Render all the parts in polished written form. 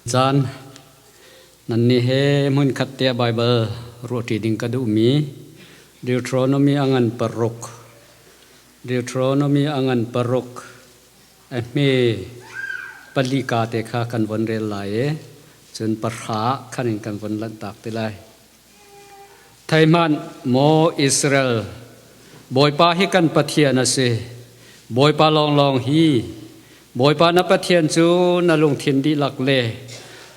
Caan nannih he hmunkhat te ah Baibal ruahṭi ding ka duhmi Deuteronomy a ngan paruk Deuteronomy a ngan paruk a hme pali ka te kha kan von rel lai i cun pahra khan in kan von lanhtak te lai. Thei hmanh, maw Israel, Bawipa hi kan Pathian a si. Bawipa lawnglawng hi. Bawipa na Pathian cu na lungthin dihlak le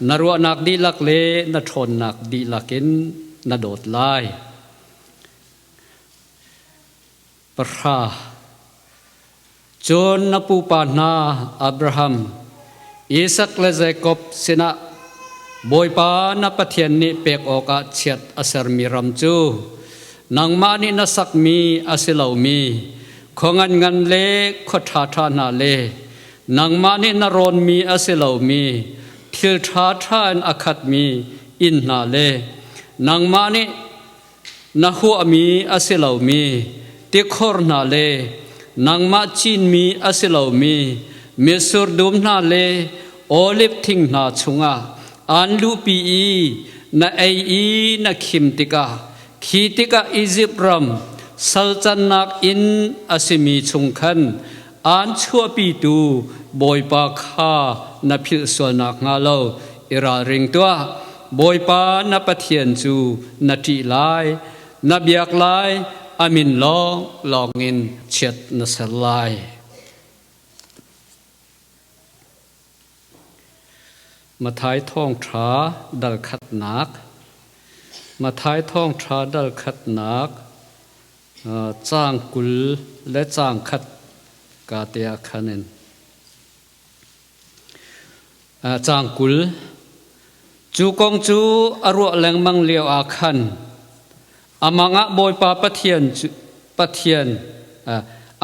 na ruahnak dihlak le na ṭhawnnak dihlak in na dawt lai. Pahra. Cun na pupa hna Abraham, Isak le Jakob sinah Bawipa na Pathian nih pek awkah chiat a sermi ram cu nangmah nih na sakmi a si lomi khua nganngan le khua ṭhaṭha hna le nangmah nih na rawnmi a si lomi thil ṭhaṭha in a khatmi inn hna le nangmah nih na huahmi a si lomi tikhor hna le nangmah cinmi a si lomi mitsur dum hna le oliv thing hna chungah aan luhpi i na ei i na khim tikah khi tikah Izipt ram sal cannak inn a simi chung khan aan chuahpitu Bawipa kha na philh sual nakhnga lo i ralring tuah. Bawipa na Pathian cu na ṭih lai, na biak lai, a min lawng lawngin chiat na ser lai. Matthai thawngṭha dal khatnak Matthai thawngṭha dal khatnak caang 20 le caang khat ka te ah khan in caang 20 cu kong cu a ruah lengmang lio ah khan amang ah Bawipa Pathian cu Pathian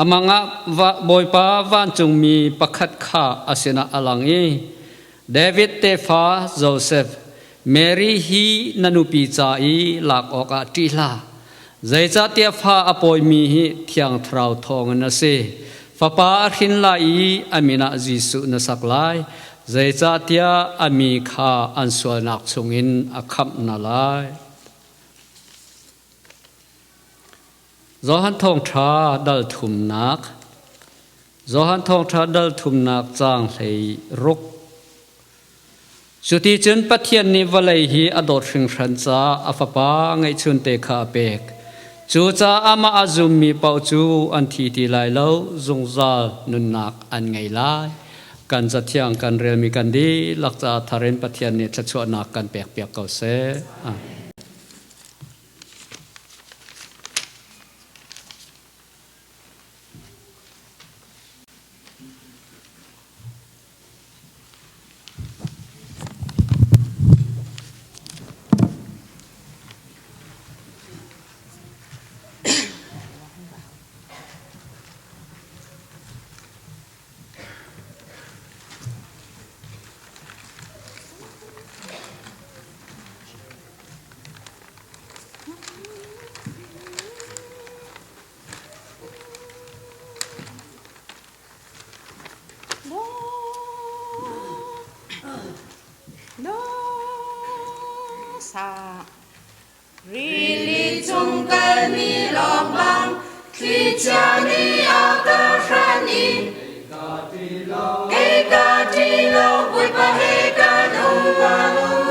amang ah Bawipa vancungmi pakhat kha a sinah a lang i David tefa Joseph Mary hi na nupi ca i lak awkah ṭih hlah. Zeicahtiah fa a pawimi hi Thiang Thlarau thawngin a si. Fapa a hrin lai i a min ah Jesuh na sak lai. Zeicahtiah a mi kha an sualnak chungin a khamh hna lai. Johan Thawngṭha dal thumnak Johan Thawngṭha dal thumnak caang 16 Cuticun Pathian nih vawlei hi a dawt hringhran caah a Fapa ngeihchunte kha a pek. Cucaah amah a zummi paoh cu an thi ti lai lo, zungzal nunnak an ngei lai. Kan cathiang kan relmi kan dihlak caah thar in Pathian nih thluachuahnak kan pekpiak ko seh. Amen. Rili cung kalmi lawng bang thlichia nih a ka hran i kei ka ṭi lo Bawipa he kan um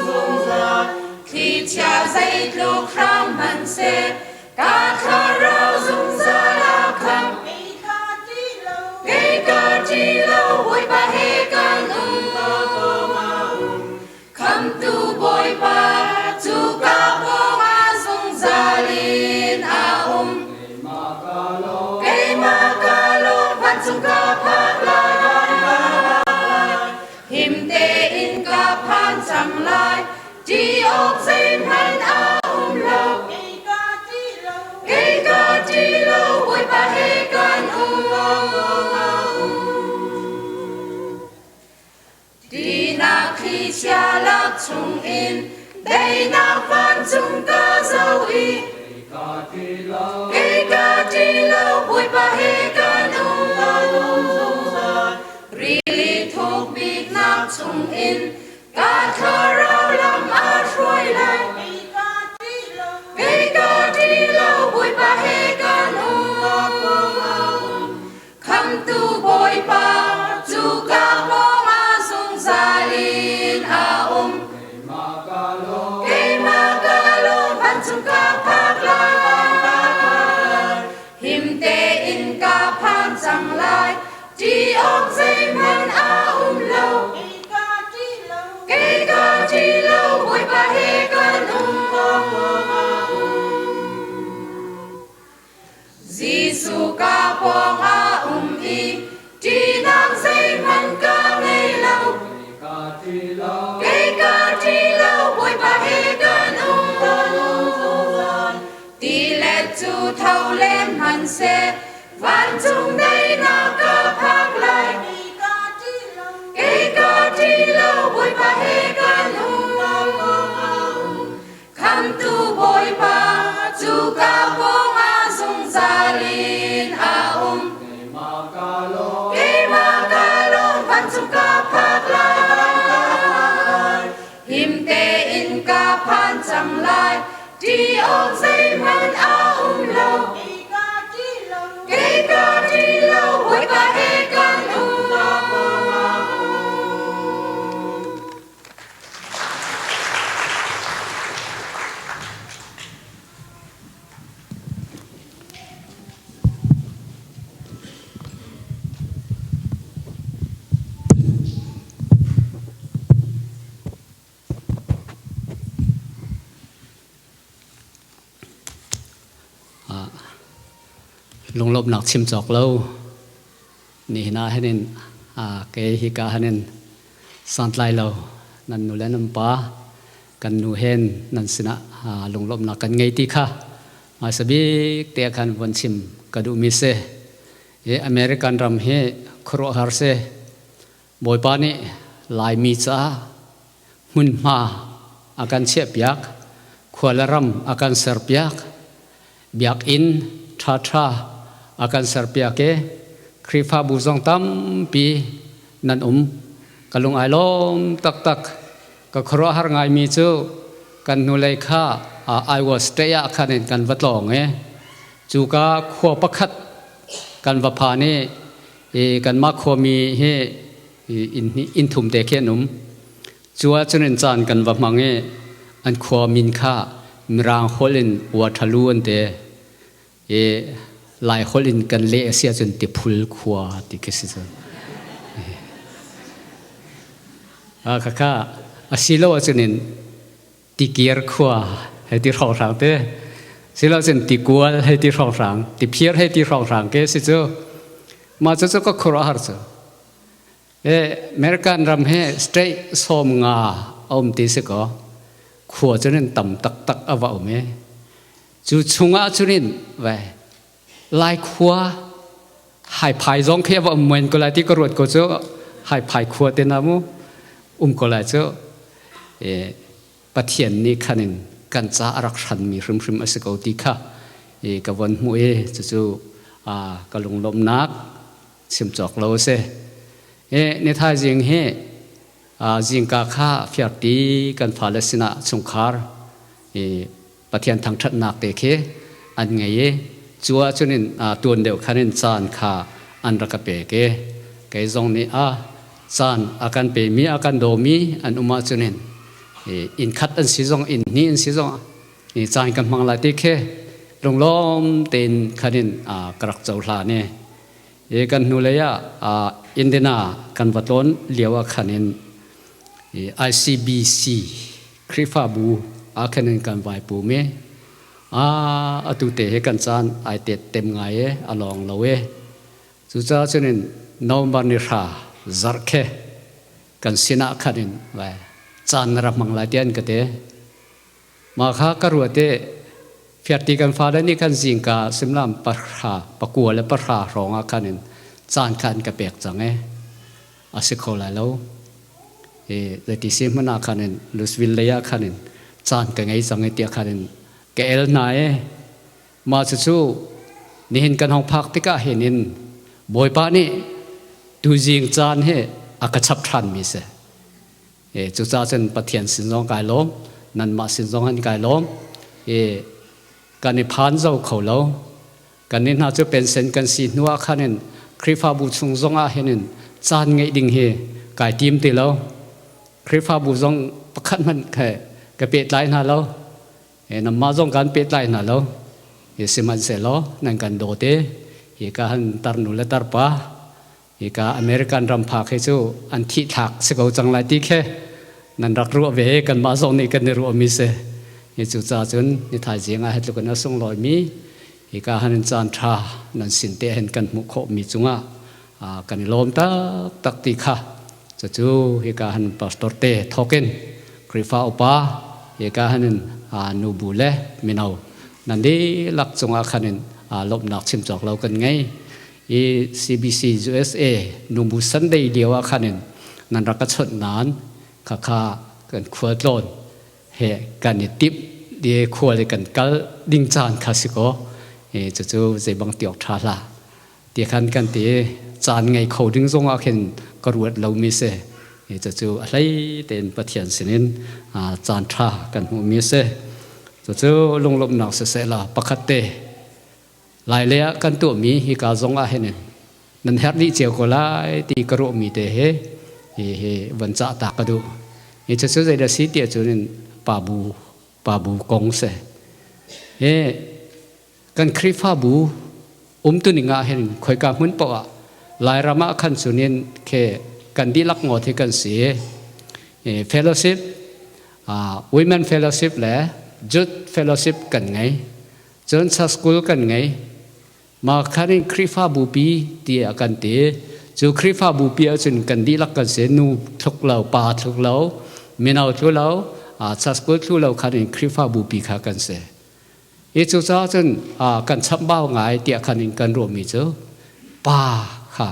zungzal thlichia zeitluk hram hmanhseh Ka thlarau zungzal a kham. Kei ka ṭi lo, Bawipa he kan um. Khamtu Bawipa cu ka pawngah zungzal in a um. Keimah ka lawm, vancung ka phak lai. Him tein ka phan cang lai. Ṭih awk zeihmanh a um lo. Kei ka ṭih lo, Bawipa he kan um. Tinak thlichia lak chungin daihnak vancung ka zoh i Kei ka ṭih lo, Bawipa he kan um. Rili thuk biknak chungin. Ka thlarau lam a hruai lai. Kei ka ṭih lo, Bawipa he kan um. Khamtu Bawipa cu ka pawngah zungzal in a um. Keimah ka lung vancung ka phak lai. Him tein ka phan cang lai. Ṭih awk zeihmanh a um lo. Kei ka ṭih lo, Bawipa he kan um. Jesuh ka pawng a um i ṭihnak zeihmanh ka ngei lo. Kei ka ṭih lo, Bawipa he kan um. Tilet cu tho len hmanhseh, vancung daihnak ka phak lai. Kei ka ṭih lo, Bawipa he kan um. Khamtu Bawipa cu ka pawngah zungzal in a um. Keimah ka lung vancung ka phak lai. Him tein ka phan cang lai. Ṭih awk zeihmanh a um lo. Kei ka ṭih lo, Bawipa he kan um. Lunglawmhnak chim cawk lo nihin ah hin kei hika hanin santlai lo nan nu le nan pa kan nu hen nan sinah lunglawmhnak kan ngei ti kha hmaisa bik te khan von chim ka duhmi si. Hi American ram hi khuaruahhar si. Bawipa nih Laimi caah hmunhma a kan chiahpiak, khua le ram a kan serpiak, biakinn ṭhaṭha a kan serpiak i Khrihfabu zong tampi nan um. Ka lung ai lawm taktak. Ka khuaruahhar ngaimi cu kan hnulei kha Iowa State ah khan in kan va tlawng i cuka khua pakhat kan va phan i kanmah khuami hi inn thum te khi an um. Cu ahcun in caan kan va hmang i an khua min kha Mirang holh in Waterloo an ti i Lai holh in kan leh a si ahcun Tiphul khua ti khi si cun. Khakha a si lo ahcun in tikir khua hei ti hrawnghrang te silo cun tikual hei ti hrawnghrang tiphir hei ti hrawnghrang ke si cu mah cu cu ka khuaruah har cu e American ram he state 50 a um ti si ko khua cu nin tam taktak a va um e cu chungah cunin ve Lai khua haiphai zong khi a va um men ko lai ti ka ruat ko cu haiphai khua te na mu um ko lai cu e Pathian nih khan in kan ca a rak hranmi hrimhrim a si ko ti kha e ka von hmuh i cucu a ka lunglawmhnak chim cawk lo a si. E ni thaizing hi zingka kha fiarti kan fale sinah chungkhar e Pathian thangṭhatnak te khi an ngei i cu ahcun in tuan deuh khan in caan kha an rak ka pek i kei zong nih a caan a kan pemi a kan dawmi an um ahcun in inn khat an si zong inn hnih an si zong caan kan hmang lai ti khi lunglawm tein khan in ka rak cohlan i i kan hnulei ah Indiana kan va tlawn lio ah khan in ICBC Khrihfabu ah khan in kan vai pum i a atu te hi kan caan ai tet tem ngai e a lawng lo e cucaah cun in November ni hra zarh khe kan sinah khan in vai caan na rak hmang lai tiah an ka ti. Mah kha ka ruat i Fiarti kan fale nih khan zingka suimilam pahra pakua le pahra hrawng ah khan in caan kha an ka pek cang i a si kho lai lo. I zeiti si hmanh ah khan in Louisville lei ah khan in caan ka ngei cang i tiah khan in ka el hna i mah cucu nihin kan hong phak tikah hin in Bawipa nih tuzing caan hi a ka chap ṭhanmi si. Cucaah cun Pathian sin zong kai lawm, nanmah sin zong an kai lawm. Kan i phan zau kho lo. Kan nih hna cu pensen kan si hnu ah khan in Khrihfabu chung zong ah hin in caan ngeih ding hi kai tim ti lo. Khrihfabu zong pakhat hmanh khe ka pehtlai hna lo. Nanmah zong kan pehtlai hna lo. Sihmanhsehlaw nan kan dawt i hika han tarnu le tarpa hika American ram phak hi cu an thih thlak si ko cang lai ti khe nan rak ruah ve kanmah zong nih kan i ruahmi si. Hi cu ca cun ni thaizing ah hi tluk in a sunglawimi hika han in caan ṭha nan sin te hin kan hmuh khawhmi cungah kan i lawm taktak ti kha cucu hika han pastor te thawkin Khrihfa upa hika han in nubu le mino nan dihlak cungah khan in lawmhnak chim cawk lo kan ngei. I CBC USA nubu Sunday lio ah khan in nan rak ka chawnh nain khakha kan khualtlawn he kan i timh i khual i kan kal ding caan kha si kaw cucu zeibang ti awk ṭha hlah ti khan kan ti. Caan ngei kho ding zong ah khin ka ruat lomi si. Cucu a hlei tein Pathian sinin caan ṭha kan hmuhmi si. Cucu lunglawmhnak siseh la pakhat te lai le ah kan tuahmi hika zong ah hin nan herh dih cio ko lai ti ka ruahmi te he hi hi van cah ta ka duh. Hi cucu zeidah si tiah cun pa bu pa bu kong si. Hi kan Khrihfabu umtuning ah hin khoika hmun paoh ah Lairam ah khan cunin khe kan dihlak ngawt hi kan si. Fellowship, women fellowship le youth fellowship kan ngei, cun school kan ngei. Ma khan in Khrihfabu pi tiah kan ti. Cu Khrihfabu pi ahcun kan dihlak kan si, nu thluk lo, pa thluk lo, mino thlu lo, school thlu lo khan in Khrihfabu pi kha kan si. Hi cucaah cun kan chambau ngai tiah khan in kan ruahmi cu pa kha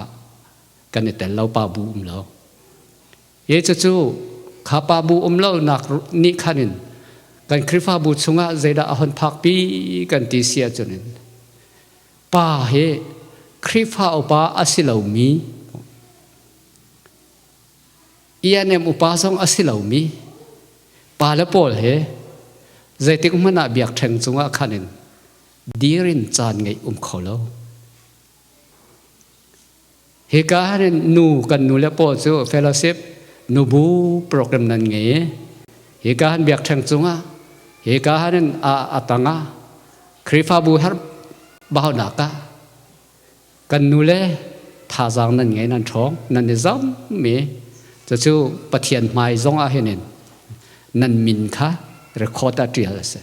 kan i tel lo, pa bu um lo. Hi cucu kha pa bu um lo nak nih khan in kan Khrihfabu chungah zeidah a hon phakpi kan ti si ahcun in pa hi Khrihfa upa a si lomi, ENM upa zong a si lomi pa le pawl he zeitik hmanh ah biakṭheng cungah khan in dir in caan ngeih um kho lo. Hika hin nu kan nu le pawl cu fellowship nubu program nan ngei. Hika han biakṭheng cungah, hika han in a tangah Khrihfabu her baunak ah kan nu le thazaang nan ngei, nan ṭhawng, nan i zammi. Cucu Pathian hmai zong ah hin nan min kha record ah ṭial a si.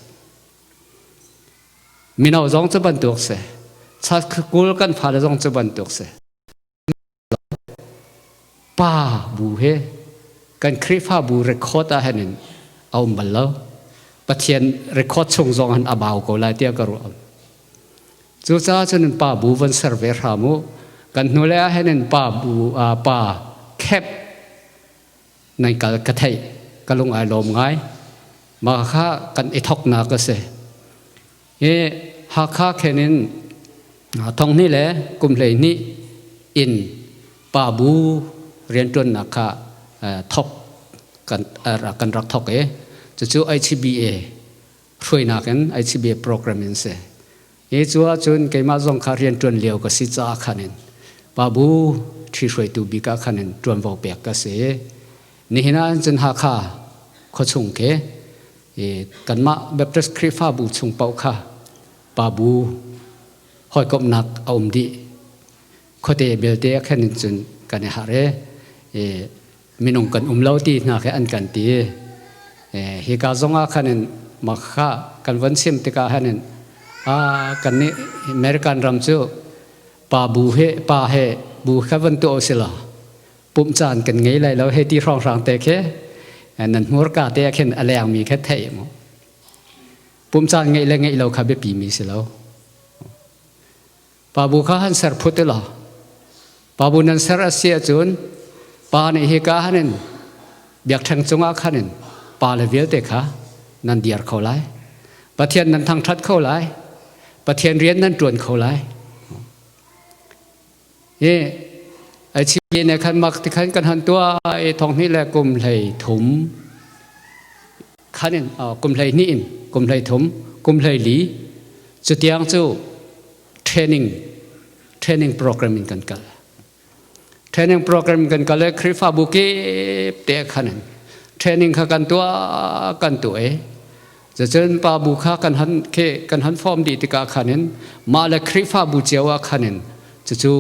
Mino zong cu bantuk si, school kan fale zong cu bantuk si. Pa bu he kan Khrihfabu record ah hin a um bal lo. Pathian record chung zong han a bau ko lai tiah ka ruah. Cucaah cun pa bu van ser ve hram u. Kan hnulei ah hin pa bu pa khep nan kal ka theih, ka lung ai lawm ngai. Mah kha kan i thoknak a si. Hi Hakha khen in thong hnih le kum 12 in pa bu rianṭuannak kha thok kan kan rak thok i cucu HBA hruainak in HBA program in si. Hi cu ahcun keimah zong kha rianṭuan lio ka si caah khan in pa bu ṭhi hruaitu bik ah khan in ṭuanvo pek ka si. Nihin ah cun Hakha khuachung khi kanmah Baptist Khrihfabu chung paoh kha pa bu hawikomhnak a um dih. Khuate belte ah khan in cun kan i harh i minung kan um lo ti hna khi an kan ti. Hika zong ah khan in makha kan von chim tikah han in kan nih American ram cu pa bu he pa he bu kha van tuah si la pumh caan kan ngei lai lo hei ti hrawnghrang te khi nan hmurka te ah khin a lengmi kha theih mu. Pumh caan ngeih le ngeih lo kha biapi mi si lo. Pa bu kha han ser phut law pa bu nan ser a si ahcun pa nih hika han in biakṭheng cungah khan in pa le vialte kha nan diar kho lai, Pathian nan thangṭhat kho lai, Pathian rian nan ṭuan kho lai. Hi. Ai chi ne khan mak ti khan kan han tua e thong ni le kum hlei thum khan in kum hlei ni in kum hlei thum kum hlei li chutiang chu training training program in kan kal. Training program kan kal le Khrihfabu kip te khan in training kha kan tuah kan tuah i cucun pa bu kha kan han ke kan han form dih tikah khan in mah le Khrihfabu cio ah khan in cucu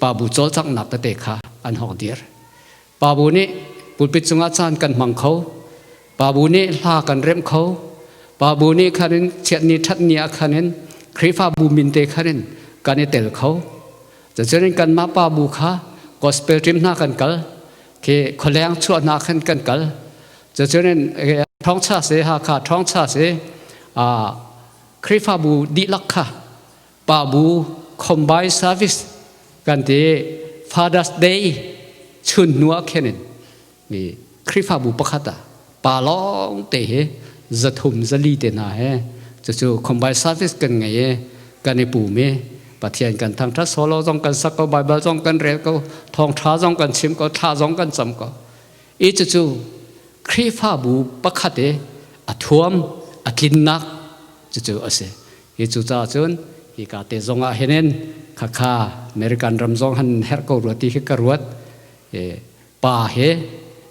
pa bu cawlcanghnak tete kha an hong dir. Pa bu nih pulpit cungah caan kan hmang kho. Pa bu nih hla kan remh kho. Pa bu nih khan in chiatni ṭhatni ah khan in Khrihfabu min te khan in kan i tel kho. Cucun kanmah pa bu kha gospel team hna kan kal. Khi khualeng chuah hna khan kan kal. Cucun thawngcha si Hakha thawngcha si Khrihfabu dihlak kha pa bu combine service kan ti Father's Day chun hnu ah khin in mi Khrihfabu pakhat ah pa lawng te hi zathum zali te hna he cucu combine service kan ngei i kan i pum i Pathian kan thangṭhat solo zong kan sak ko Bible zong kan rel ko thawngṭha zong kan chim ko thla zong kan cam ko i cucu Khrihfabu pakhat i a thuam a tlinnak cucu a si. Hi cucaah cun hika te zong ah hin khakha American ram zong han herh ko rua ti khi ka ruat. Pa he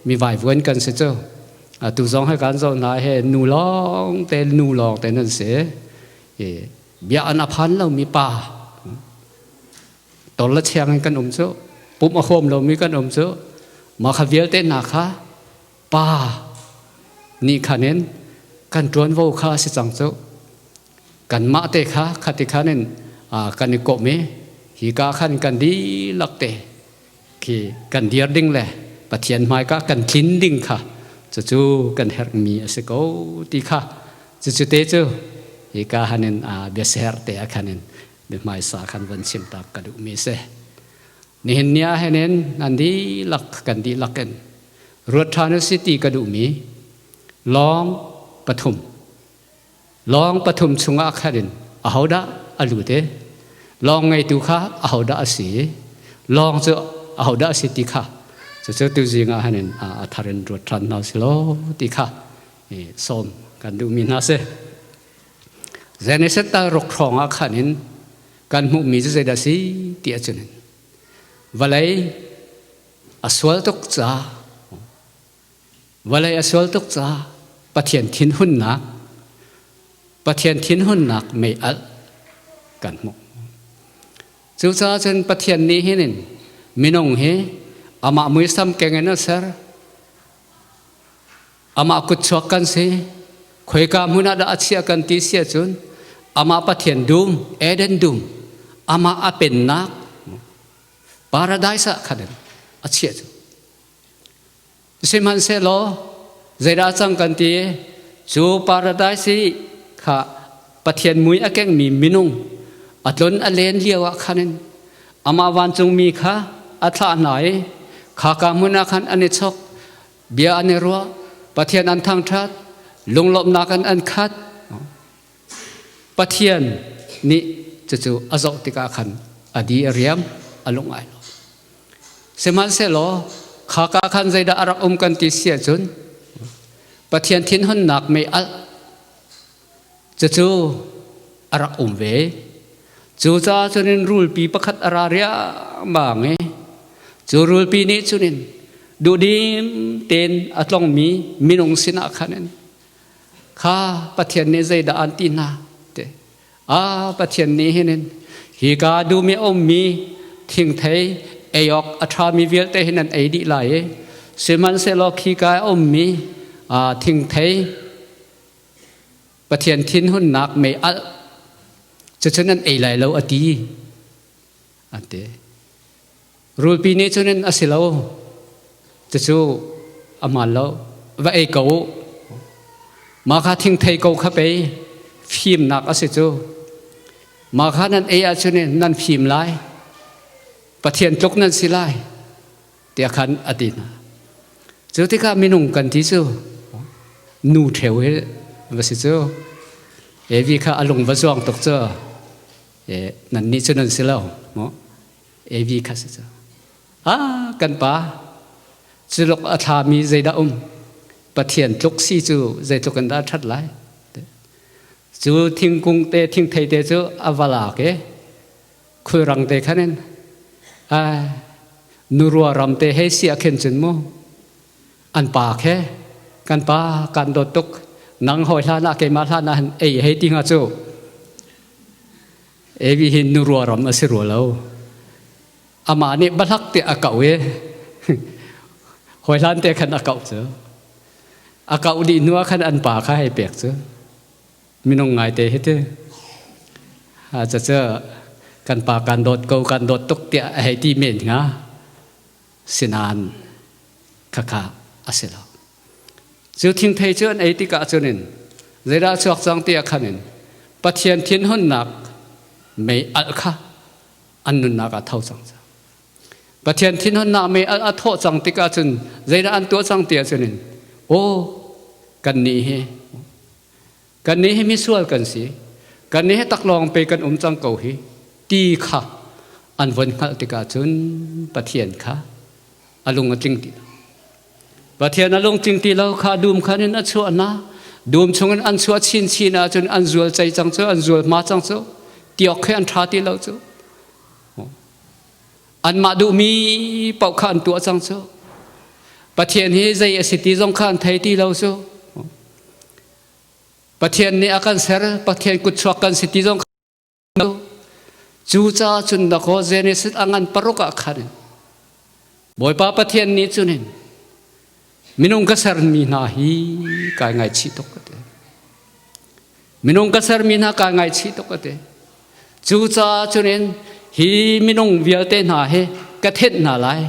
mi vaivuan kan si cu. Atu zong he kan zoh hna he nu lawng te nu lawng te nan si. Bia an a phan lomi pa tol le chiang in kan um cu. Pum a huam lomi kan um cu. Mah kha vialte hna kha pa nih khan in kan ṭuanvo kha a si cang cu. Kanmah te kha khati khan in kan i kawm i hika khan kan dihlak te khi kan dir ding le Pathian hmaika kan tlin ding kha cucu kan herhmi a si ko ti kha cucu te cu hika han in biaser te ah khan in biahmaisa khan van chim tak ka duhmi si. Nihin ni ah hin in nan dihlak kan dihlak in ruat ṭhan u si ti ka duhmi lawng pathum lawng pathum chungah khan in ahodah a lut i lawng ngeitu kha ahodah a si lawng cu ahodah a si ti kha cucu tuzing ah hin in a thar in ruat ṭhan hna si law ti kha sawm kan duhmi hna si. Genesis tal ruk hrawng ah khan in kan hmuhmi cu zeidah si ti ahcun vawlei a sual tuk caah vawlei a sual tuk caah Pathian thinhunnak Pathian thinhunnak mei alh kan hmuh. Cucaah cun Pathian nih hin in minung hi amah muisam keng in a ser. Amah kutchuak kan si. Khoika hmun ah dah a chiah kan ti si ahcun amah Pathian dum, Eden dum, amah a pennak paradise ah khan a chiah cu. Sihmanhsehlaw zeidah cang kan ti cu paradise i kha Pathian mui a kengmi minung a tlon a len lio ah khan in amah vancungmi kha a thlah hna i khaka hmun ah khan an i chok bia an i ruah Pathian an thangṭhat lunglawmhnak in an khat Pathian nih cucu a zoh tikah khan a di a riam a lung ai lo sihmanhsehlaw khaka khan zeidah a rak um kan ti si ahcun Pathian thinhunnak mei alh cucu a rak um ve cucaah cun in rulpi pakhat a ra riangmang i cu rulpi nih cun in duhdim tein a tlongmi minung sinah khan in kha Pathian nih zeidah an ti hna te a Pathian nih hin in hi ka dum i a ummi thingthei ei awk a ṭhami vialte hin an ei dih lai i sihmanhsehlaw khi ka a ummi thingthei Pathian thinhunnak mei alh cucu nan ei lai lo a ti an ti. Rulpi nih cun a si lo cucu a hmaan lo va ei ko u mah kha thingthei ko kha pei fimnak a si cu mah kha nan ei ahcun nan fim lai Pathian tluk nan si lai tiah khan a ti hna. Cu tikah minung kan ti cu nu ṭheo hi va si cu. Evi kha a lung va zuang tuk cu. Nan nih cu nan si lo. Evi kha si cu. Ah kan pa culuk a thlami zeidah um Pathian tluk si cu zeitluk in dah ṭhat lai. Cu thingkung te thingthei te cu a va lak i khulrang te khan in ai nurua ram te hei si ah khin cun mu an pa khe kan pa kan dawt tuk nang hawi hlan ah keimah hlan ah ei hei ti hnga cu evi hi nurua ram a si rua lo amah nih balak te a kau i hawi hlan te khan a kau cu a kau dih hnu ah khan an pa kha hei pek cu minung ngaite hi ti a cacu kan pa kan dawt ko kan dawt tuk tiah a hei ti men hnga sinain khakha a si lo cu thingthei cu an ei tikah cunin zeidah chuak cang tiah khanin Pathian thinhunnak mei alh kha an nunnak ah tho cang Pathian thinhunnak mei a thawh cang tikah cun zeidah an tuah cang tiah cunin aw kan nih hi kan nih hi misual kan si kan nih hi taklawng pe kan um cang ko hi ti kha an von hngalh tikah cun Pathian kha a lung a tling ti lo Pathian a lung tling ti lo kha dum khan in a chuah na dum chungin an chuah chin chin ahcun an zual cei cang cu an zual hma cang cu tiok khi an ṭha ti lo cu Anmah duhmi paoh kha an tuah cang cu. Pathian hi zei a si ti zong kha an thei ti lo cu. Pathian nih a kan ser, Pathian kutchuak kan si ti zong kha cu caah cun dakaw Genesis a ngan paruk ah khan Bawipa Pathian nih cun in minung ka sermi hna hi kai ngaichih tuk ka ti. Minung ka sermi hna kai ngaichih tuk ka ti. Cucaah cun in hi minung vialte hna hi ka thenh hna lai.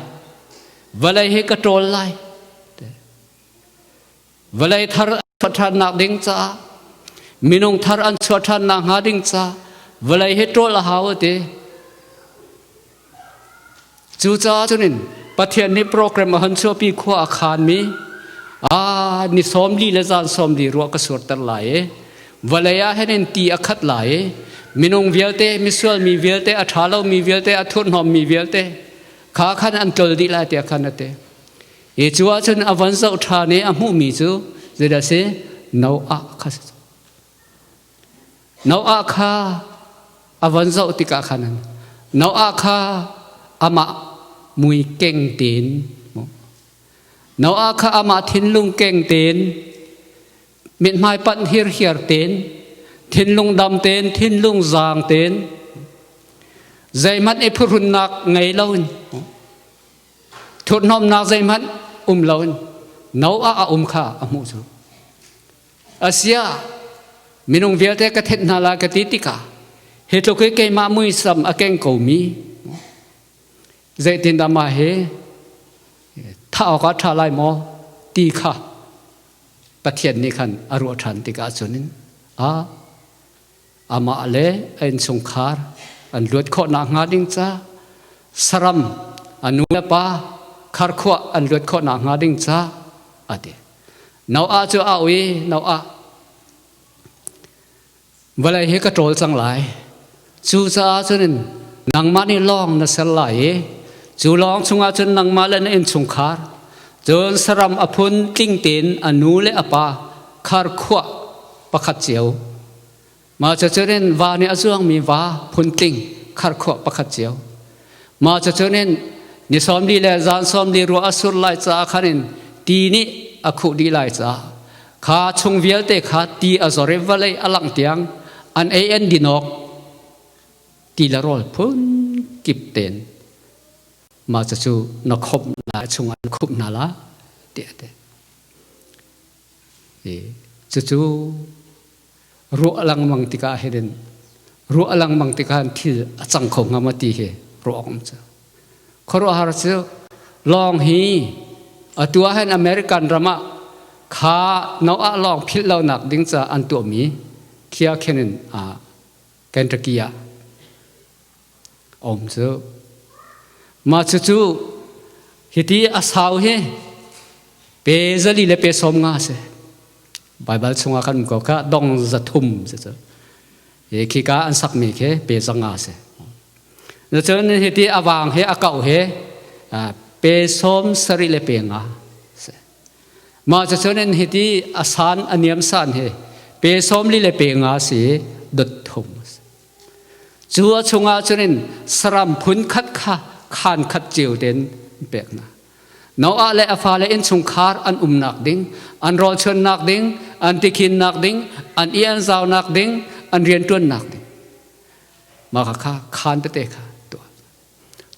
Vawlei hi ka ṭawl lai. Vawlei thar chuah ṭhannak ding caah minung thar an chuah ṭhannak hnga ding caah vawlei hi ṭawl a hau a ti. Cucaah cun in Pathian nih program a hon chuahpi khua a khanmi a ni 40 le zan 40 ruah ka surter lai i vawlei ah hin in ti a khat lai i minung vialte misual mi vialte a ṭha lomi vialte a thurhnawmmi vialte kha khan an tlol dih lai tiah khan a ti. Hi cu ahcun a von zoh ṭhan i a hmuhmi cu zeidah si Noah kha si. Noah kha a von zoh tikah khan Noah kha amah mui keng tein Noah kha amah thinlung keng tein mithmai panh hirhiar tein thinlung dam tein thinlung zaang tein zeihmanh i phuhrunnak ngei loin thurhnomnak zeihmanh um loin Noah a um kha a hmuh cu Asia minung vialte ka thenh hna lai ka ti tikah hi tluk hi keimah muisam a keng komi zeitindah mah hi thah awkah ṭha lai maw ti kha Pathian nih khan a ruah ṭhan tikah cun a amah le a innchungkhar an luat khawh nakhnga ding ca saram a nu le pa kharkhuah an luat khawh nakhnga ding ca a ti. Noah cu a au i Noah vawlei hi ka ṭawl cang lai. Cucaah cun nangmah nih lawng na ser lai i cu lawng chungah cun nangmah le na innchungkhar cun saram a phun tling tein a nu le a pa kharkhuah pakhat cio mah cucun in va nih a zuangmi va phun tling kharkhuah pakhat cio mah cucun in ni 40 le zan 40 ruah a sur lai caah khan in ti nih a khuh dih lai caah kha chung vialte kha ti a zor i vawlei a langh tiang an ei an din awk ti le rawl phun kip ten mah cucu na khomh lai chungah na khumh hna la tiah a ti. Cucu ruah lengmang tikah hin ruah lengmang tikah thil a cang kho hnga maw ti hi ruah awk um cu. Khuaruahhar cu lawng hi atu ah hin American ram ah kha Noah lawng philh lonak ding ca an tuahmi khia khin in Kentucky ah um cu. Mah cucu hiti a sau hi pe 400 le pe 50 a si. Baibal chungah kan um ko kha dong 300 si cu. Hi khika an sakmi khi pe 500 si. Cun hiti a vang he a kauh he Pe 70 le pe nga. Mah cucun in hiti a san a niam san hi pe 40 le pe nga si dot thum. Cu a chungah cun in saram phun khat kha khan khat cio tein pek hna. Noah le a fale innchungkhar an umnak ding, an rawlchuannak ding, an tikhinnak ding, an i an zaunak ding, an rianṭuannak ding. Mah kha khan tete kha tuah.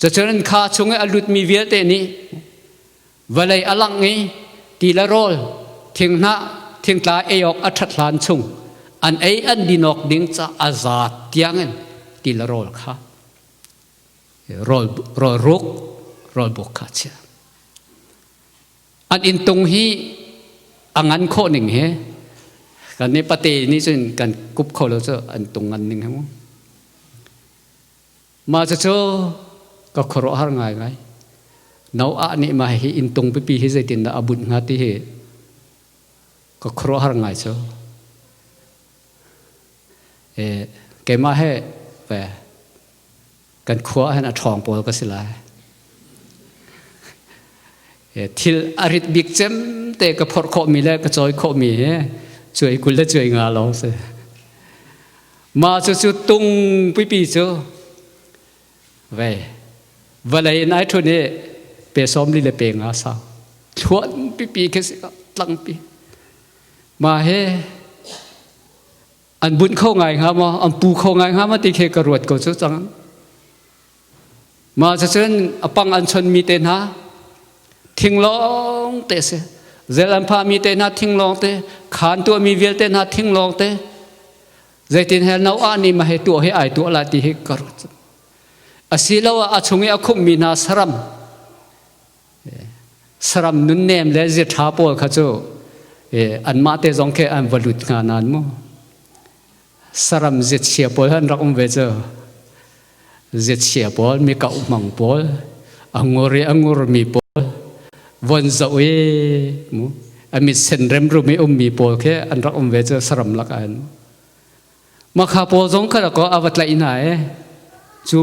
Cucun kha chung i a lutmi vialte nih vawlei a langh i ti le rawl, thinghnah, thingtla ei awk a ṭhat hlan chung an ei an din awk ding ca a zaat tiangin ti le rawl kha rawl rawl ruk rawl buk kha chia. An inntung hi a ngan khawh ning hi kan nih pate nih cun kan kup kho lo cu an tung ngan ning he mu. Mah cucu ka khuaruahhar ngaingai. Noah nih mah hi inntung pipi hi zeitindah a bunh hnga ti hi ka khuaruahhar ngai cu. E, keimah he ve kan khua ah hin a ṭhawng pawl ka si lai. E, thil a rit bik cem te ka phorh khawhmi le ka cawi khawhmi hi cuai 20 le cuai nga lawng si. Mah cucu tung pipi cu ve vawlei in ai ṭhun i pe 40 le pe nga sau thluan pipi khi si tlangpi mah he an bunh kho ngai hnga maw an pu kho ngai hnga maw ti khi ka ruat ko cu cang. Mah cucun a pang an chonmi te hna thinglawng te si. Zel an phahmi te hna thinglawng te, khaan tuahmi vialte hna thinglawng te. Zeitin he Noah nih mah hi tuah hi ai tuah lai ti hi ka ruat. Asiloah a chung i a khumhmi hna saram, saram nunnem le ziaṭha pawl kha cu anmah te zong khi an va lut hnga nain mu. Saram ziachia pawl han rak um ve cu. Ziachia pawl, mi kauh hmang pawl, a ngur i a ngurmi pawl, von zoh i mu, a mit sen remrum i ummi pawl khi an rak um ve cu saram lak ah hin. Makha pawl zong kha ko a va tlaih hna i cu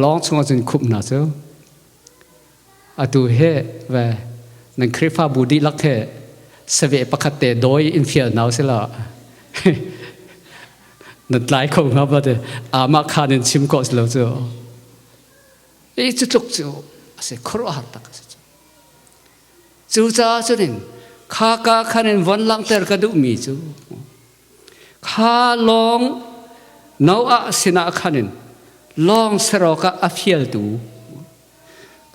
lawng chungah cun khumh hna cu. Atu he ve nan Khrihfabu dihlak he saveh pakhat te dawi in fial hna usih law nan tlai kho hnga ba te amah khan in chim ko lo cu. I cu tluk cu a si khuaruahhar tak a si cu. Cucaah cun in kha ka khan in von langhter ka duhmi cu kha lawng Noah sinah khan in lawng ser awkah a fialtu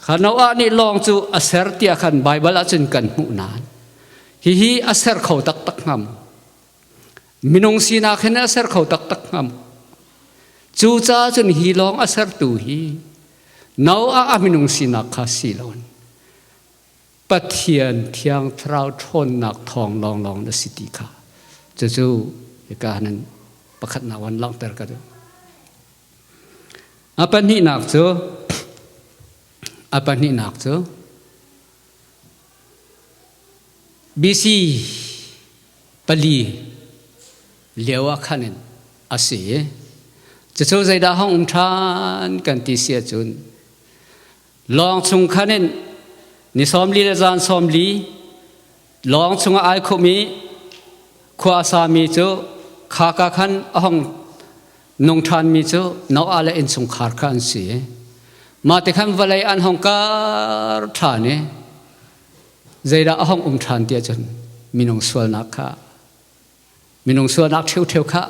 kha Noah nih lawng cu a ser tiah khan Baibal ahcun kan hmuh nain hihi a ser kho taktak hnga maw? Minung sinak hin a ser kho taktak hnga maw? Cucaah cun hi lawng a sertu hi Noah a minung sinak kha si loin Pathian Thiang Thlarau ṭhawnnak thawng lawnglawng na si ti kha cucu hika nan pakhatnak van langhter ka duh. A pahnihnak cu a pahnihnak cu BC 4 lio ah khan in a si i cucu zeidah hong um ṭhan kan ti si ahcun Lawng chung khan in ni 40 le zan 40 lawng chungah ai khum i khua a sami cu khaka khan a hong nung ṭhanmi cu Noah le innchungkhar kha an si. Mah ti khan vawlei an hong kar ṭhan i zeidah a hong um ṭhan ti ahcun minung sualnak kha minung sualnak ṭheuṭheu kha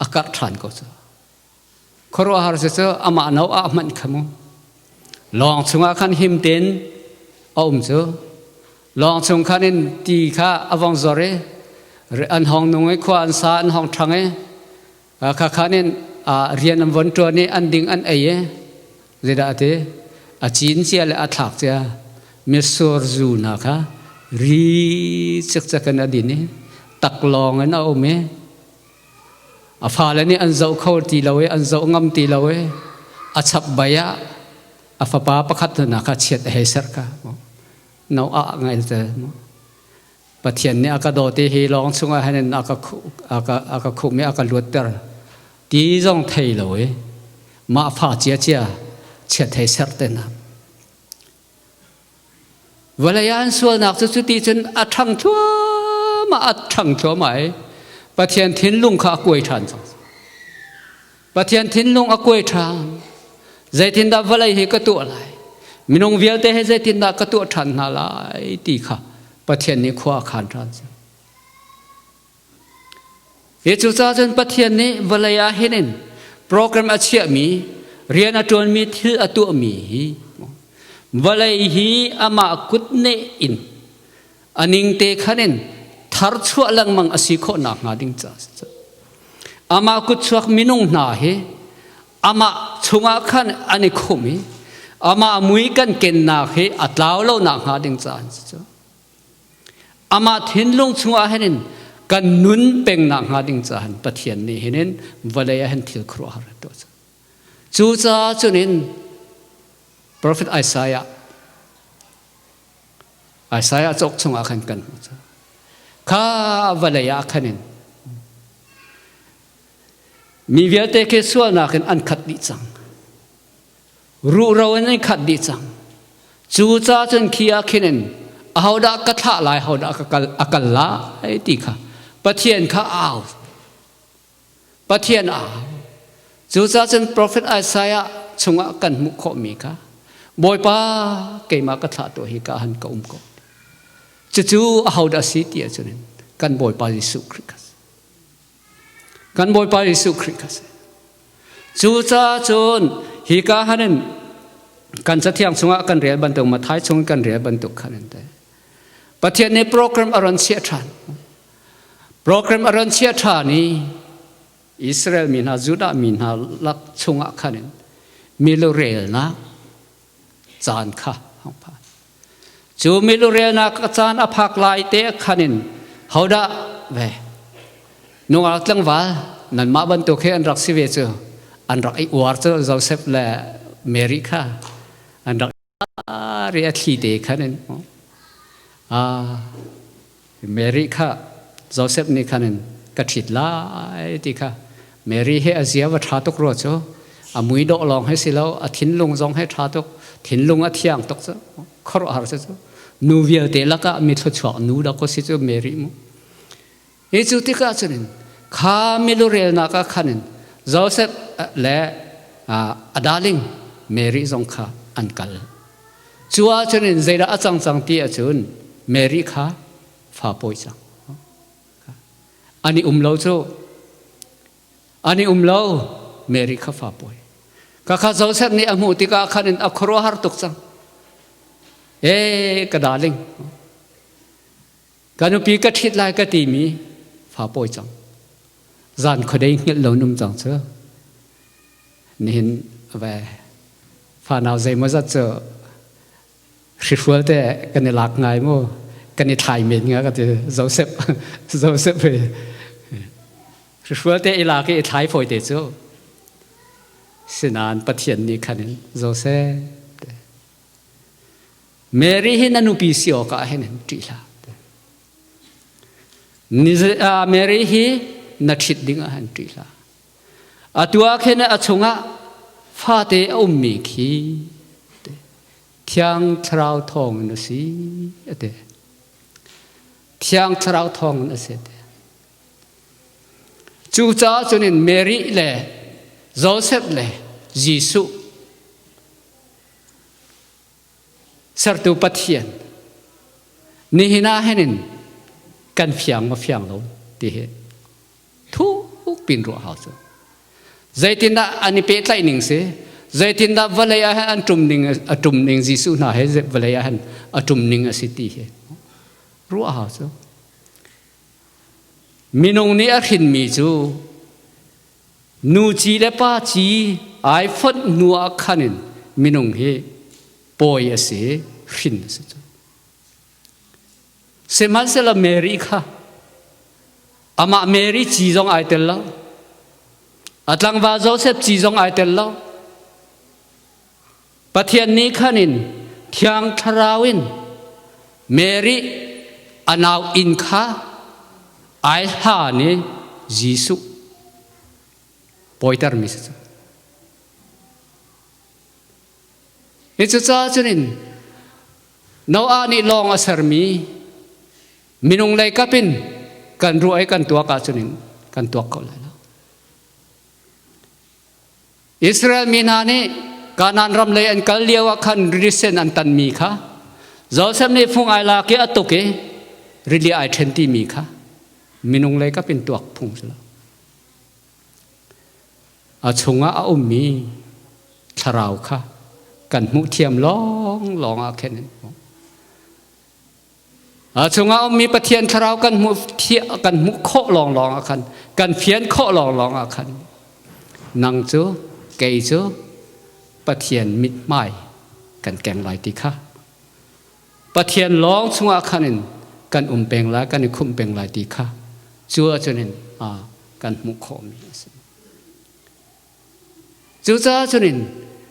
a karh ṭhan ko cu. Khuaruahhar cu cu amah no ah hmanh kha mu. Lawng chungah khan him tein a um cu. Lawng chung khan in ti kha a vong zor i an hong nung i khua an sa an hong ṭhang i kha khan in rian an von ṭuan i an ding an ei i zeidah a ti a cin cia le a thlak cia mitsur zu hna kha ri cikcek in a din i taklawng in a um i A fale nih an zoh kho ti lo i an zoh ngam ti lo i a chap bai ah a fapa pakhat hna kha chiat a hei serh kha no a ngai te Pathian nih a ka dawt i hi lawng chungah hin a ka a ka a ka khumh i a ka luatter ti zong thei lo i mah fa cia cia chiat hei serh te na. Vawlei ah an sualnak cu cuti cun a ṭhang thluahmah, a ṭhang thluahmah i Pathian thinlung kha a kuai ṭhan cang. Pathian thinlung a kuai ṭhan. Zeitindah vawlei hi ka tuah lai? Minung vialte he zeitindah ka tuah ṭhan hna lai ti kha Pathian nih khua a khan ṭhan cang. Hi cucaah cun Pathian nih vawlei ah hin in program a chiahmi, rian a ṭuanmi, thil a tuahmi hi vawlei hi amah kutneh in a ningte khan in tharchuah lengmang a si khawh nakhnga ding caah amah kutchuak minung hna hi amah chungah khan an i khum i amah mui kan kennak hi a tlau lo nakhnga ding caah an si cu. Amah thinlung chungah hin in kan nun peng nakhnga ding caah Pathian nih hin in vawlei ah hin thil khuaruahhar a tuah. Cucaah cun in Prophet Isaiah Isaiah cauk chungah khan kan hmuh. Kha vawlei ah khan in mi vialte khi sualnak in an khat dih cang. Ruhro in an khat dih cang. Cu ca cun khi ah khin in ahodah ka thlah lai, ahodah ka kal, a kal lai ti kha Pathian kha au. Pathian au. Cu ca cun Prophet Isaiah chungah kan hmuh khawhmi kha Bawipa keimah ka thlah tuah hi ka han ka um ko. Cucu ahodah si ti ahcun kan Bawipa Jesuh Khrih kha Kan Bawipa Jesuh Khrih kha si. Cucaah cun hika han in kan cathiang chungah kan rel bantuk Mathai chung kan rel bantuk khan in te. Pathian nih program a ron chiah ṭhan. Program a ron chiah ṭhan i Israel mi hna Judah mi hna lak chungah khan in milurelnak caan kha hong phan. Cu milurelnak caan a phak lai te khan in hodah ve nungak tlangval nanmah bantuk he an rak si ve cu an rak i uar cu Joseph le Mary kha an rak ri a thli te khan in Mary kha Joseph nih khan in ka ṭhit lai ti kha Mary he a zia va ṭha tuk rua cu a mui dawh lawng he si lo a thinlung zong he ṭha tuk thinlung a thiang tuk cu khuaruahhar si cu nu vialte lakah mi thluachuak nu dah ko si cu Mary mu hi cu tikah cun in kha milurelnak ah khan in Joseph le a darling Mary zong kha an kal Cu ahcun in zeidah a cang cang ti ahcun Mary kha fa pawi cang. An i um lo cu. An i um lo Mary kha fa pawi. Ka kha Joseph nih a hmuh tikah khan in a khuaruahhar tuk cang. Ee ka darling. Ka nupi ka ṭhit lai ka timi fa pawi cang. Zan khuadei hngilh lo num cang cu. Nihin ve fanau zeimawzat cu hrihrual te kan i lak ngai mu kan i thlai men nga ka ti Joseph Joseph he hrihrual te i lak i i thlai fawi te cu sinan Pathian nih khan in Joseph Mary hi na nupi si awkah hin ṭih hlah Mary hi na ṭhit ding ah hin ṭih hlah Atu ah khin a chungah fate a ummi khi Thiang Thlarau thawngin a si a ti. Thiang Thlarau thawngin a si a ti. Cucaah cun in Mary le Joseph le Jesuh sertu Pathian nihin ah hin in kan fiang maw fiang lo ti hi thuk pin ruah hau cu zeitindah an i pehtlaih ning si zeitindah vawlei ah hin an ṭum ning a ṭum ning Jesuh hna he vawlei ah hin a ṭum ning a si ti hi ruah hau cu minung nih a hrinmi cu nu ci le pa ci ai fonh hnu ah khan in minung hi pawi a si hrin a si cu Sihmanhsehlaw Mary kha amah Mary ci zong ai tel lo. A tlangval Joseph ci zong ai tel lo. Pathian nih khan in Thiang Thlarau in Mary a nau inn kha ai hlan i Jesuh pawitermi si cu. Hi cucaah cun in Noah nih lawng a sermi minung lei kap in kan ruah i kan tuak ahcun in kan tuak ko lai lo. Israel mi hna nih Kanaan ram lei an kal lio ah khan rili sen an tanmi kha Joseph nih fung ai lak i a tuk i rili ai ṭhen timi kha minung lei kap in tuak phung si lo. A chungah a ummi thlarau kha kan hmuh thiam lawnglawng ah khin an hmuh. A chungah ummi Pathian thlarau kan hmuh kan hmuh khawh lawnglawng ah khan kan fian khawh lawnglawng ah khan nang cu kei cu Pathian mithmai kan keng lai ti kha Pathian lawng chungah khan in kan um peng lai kan i khumh peng lai ti kha cu ahcun in kan hmuh khawhmi a si. Cucaah cun in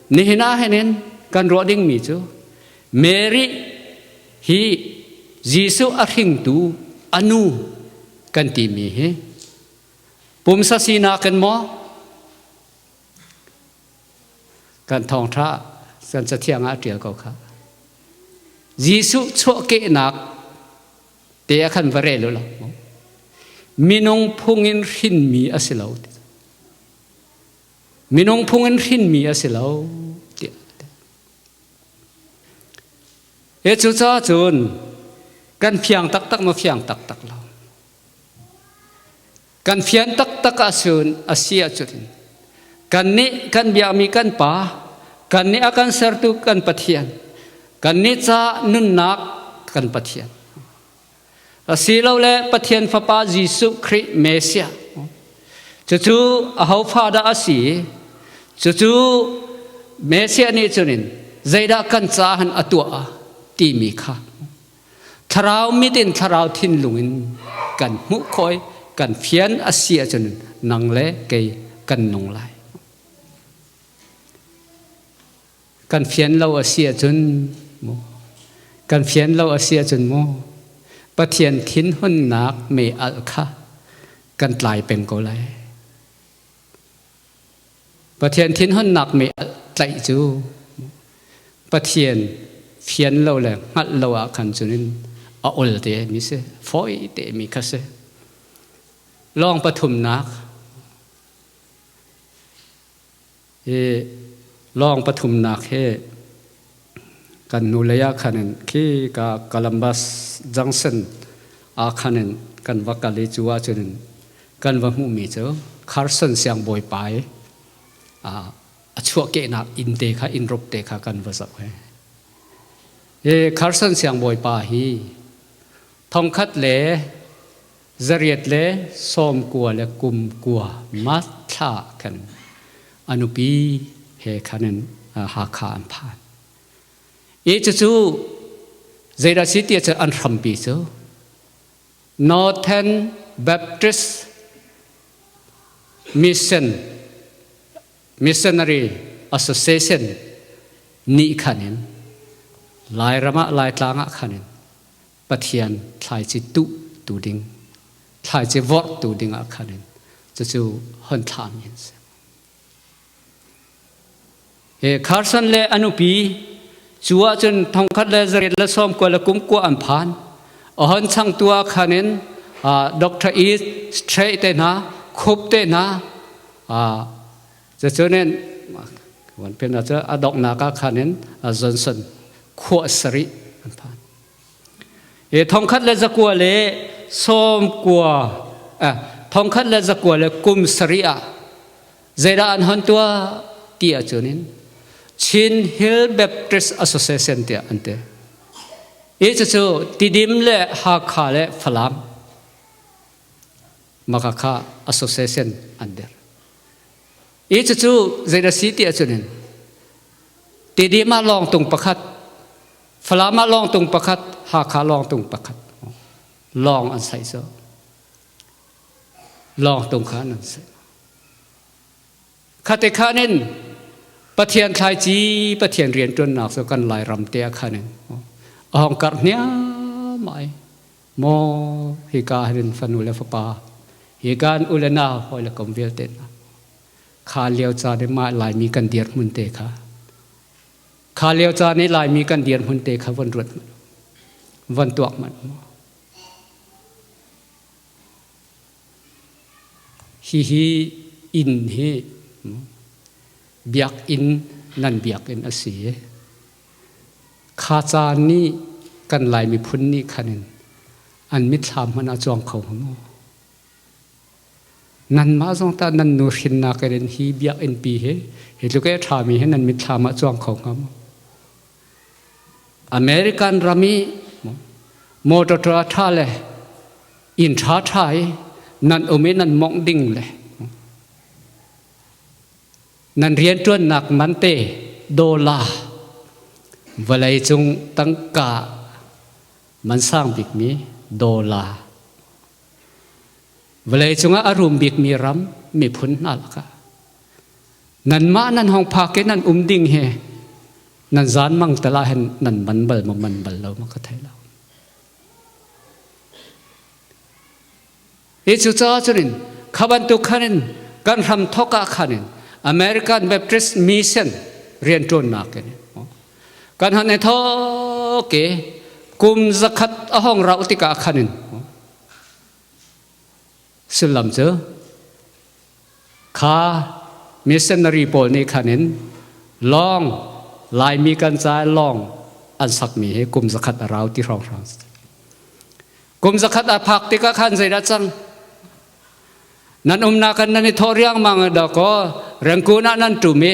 nihin ah hin in kan ruah dingmi cu Mary hi Jesuh a hringtu a nu kan timi hi pumsa sinak in maw kan thawngṭha kan cathiang ah a ṭial ko kha Jesuh chuahkehnak te ah khan va rel u law minung phung in hrinmi a si lo Minung phung in hrinmi a si lo tiah. He cucaah cun kan fiang taktak maw fiang taktak lo. Kan fian taktak ahcun a si ahcun kan nih kan biakmi kan pa, kan nih a kan sertu kan Pathian, kan nih ca nunnak kan Pathian. Asilole Pathian Fapa Jesuh Khrih Messiah. Cucu aho fa dah a si? Cucu Messiah nih cun in zeidah kan caah a tuah timi kha thlarau mit in thlarau thinlung in kan hmuh khawh i kan fian a si ahcun nang le kei kan nung lai. Kan fian lo a si ahcun mu kan fian lo a si ahcun mu Pathian thinhunnak mei alh kha kan tlai peng ko lai. Pathian thinhunnak mei alh tlaih cu Pathian fian lo le hngalh lo ah khan cun in a ol te mi si, fawi te mi kha si. Lawng pathumnak Hi lawng pathumnak hi kan hnulei ah khan in khi ka Columbus Junction ah khan in kan va kal i cu ahcun in kan va hmuhmi cu Carson siangbawipa i a chuahkehnak inn te kha inn rup te kha kan va zoh he. Hi Carson siangbawipa hi thongkhat le 899 March thla khan a nupi he khan in Hakha an phan. I cucu zeidah si ti ahcun an hrampi cu Northern Baptist Mission Missionary Association nih khan in Lairam ah Laitlang ah khan in Pathian thlaici tuh tu ding thlaici vorh tu ding ah khan in cucu hon thlami an si. He Carson le a nupi cu ahcun 1929 an phan. A hon changtu ah khan in Dr. E. Strait te hna, Khup te hna, cucun in wan pen cu a donghnak ah khan in Johnson khua sarih an phan. E 1990 1997 ah zeidah an hon tuah ti ahcun in Chin Hill Baptist Association tiah an ti. I cucu Tidim le Hakha le Falam Makakha Association an dir. I cucu zeidah si ti ahcun in Tidim ah lawngtung pakhat Falam ah lawngtung pakhat, Hakha lawngtung pakhat. Lawng an saih cu. Lawngtung kha an saih. Khate khan in Pathian thlaici, Pathian rianṭuannak cu kan Lairam te ah khan in a hong karh hniam ai. Maw hika hin fanu le fapa, hika in u le nau hawi le kom vialte hna. Kha lio caan i mah Laimi kan dirhmun te kha Kha lio caan i Laimi kan dirhmun te kha von ruat hmanh. Van tuak hmanh mu. Hihi inn hi biakinn nan biakinn a si i kha caan nih kan Lai miphun nih khan in an mitthlam hmanh ah cuang kho hnga maw? Nanmah zong tah nan nu hrinnak in hi biakinn pi hi hi tluk e ṭhami hi nan mitthlam ah cuang kho hnga maw? American ram i motor ṭha le inn ṭha ṭha i nan um i nan mongh ding le nan rianṭuannak man te dollar vawlei cung tangka man sang bikmi dollar vawlei cungah a rum bikmi ram miphun hna lakah nanmah nan hong phak i nan um ding hi nan zan mang tal ah hin nan man bal maw man bal lo ma ka thei lo. Hi cu caah cunin kha bantuk khan in kan hram thok ah khan in American Baptist Mission rianṭuannak in kan han i thok i kum zakhat a hong rauh tikah khan in sullam cu Kha missionary pawl nih khan in lawng Laimi kan ca lawng an sakmi hi kum zakhat a rau ti hrawnghrang. Kum zakhat a phak tikah khan zeidah cang? Nan umnak kan nan i thawh riangmang da kaw Rangoon ah nan ṭum i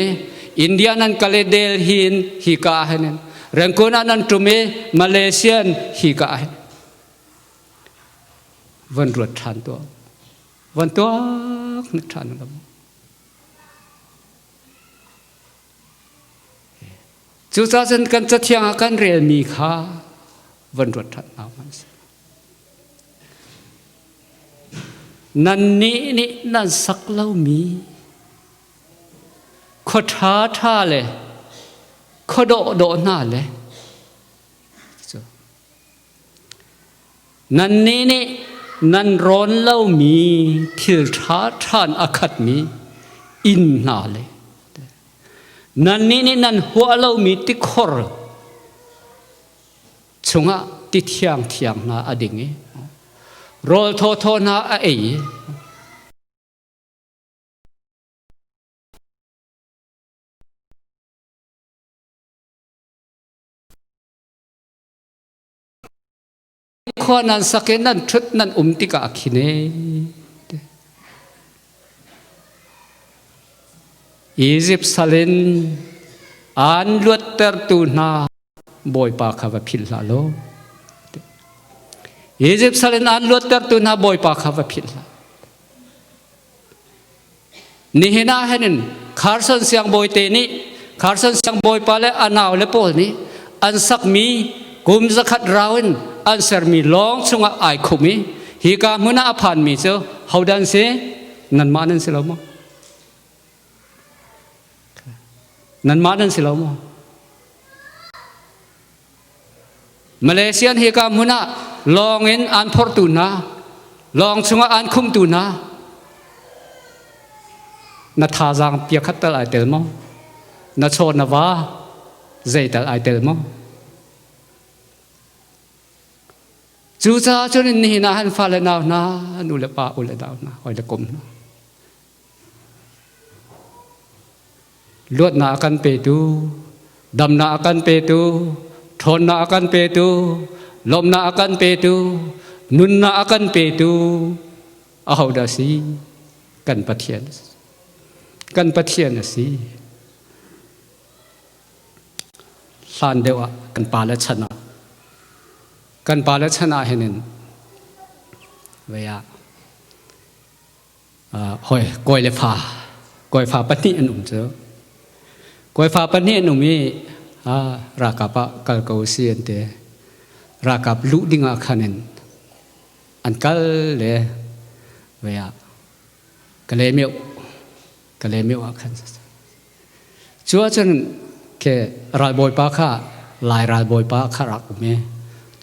India nan kal i Delhi in hi ka ah hin Rangoon ah nan ṭum i Malaysian hi ka ah hin van ruat ṭhan tuah. Van tuak hnik ṭhan lo. Cucaah cun kan cathiang ah kan relmi kha van ruat ṭhan hna hmanh sih. Nannih nih nan sak lomi khua ṭha ṭha le khua dawh dawh hna le Nannih nih nan rawn lomi thil ṭha ṭhan a khatmi inn hna le nannih nih nan huah lomi tikhor chungah ti thiangthiang hna a ding i rawl thawthaw hna a ei i Khua nan sak i nan ṭhut nan um tikah khin ee. Izipt sal in aan luattertu hna Bawipa kha va philh hlah law. Izipt sal in aan luattertu hna Bawipa kha va philh hlah. Nihin ah hin Carson siangbawi te nih Carson siangbawipa le a nau le pawl nih an sakmi kum zakhat rau in an sermi lawng chungah ai khum i hika hmun ah a phanmi cu hodan si nanmah nan si lo maw? Nanmah nan si lo maw? Malaysian hika hmun ah lawng in aan phortu hna, lawng chungah aan khumtu hna, na thazaang pia khat tal ai tel maw? Na chaw na va zei tal ai tel maw? Cucaah cun nihin ah han fale nau hna, nu le pa u le nau hna, hoi le kom hna. Luatnak a kan petu, damnak a kan petu, ṭhawnnak a kan petu, lawmhnak a kan petu, nunnak a kan petu ahodah si? Kan Pathian. Kan Pathian a si. Hlan deuh ah kan pa le chan ah kan pa le chan ah hin in vei ah Hoi kawi le fa kawifa pahnih an um cu. Kawifa pahnih an um i ralkap ah kal ko si an ti. Ralkap luh ding ah khan in an kal le vei ah Kalaymyo Kalaymyo ah khan cu ahcun ke ralbawipa kha Lai ralbawipa kha rak um i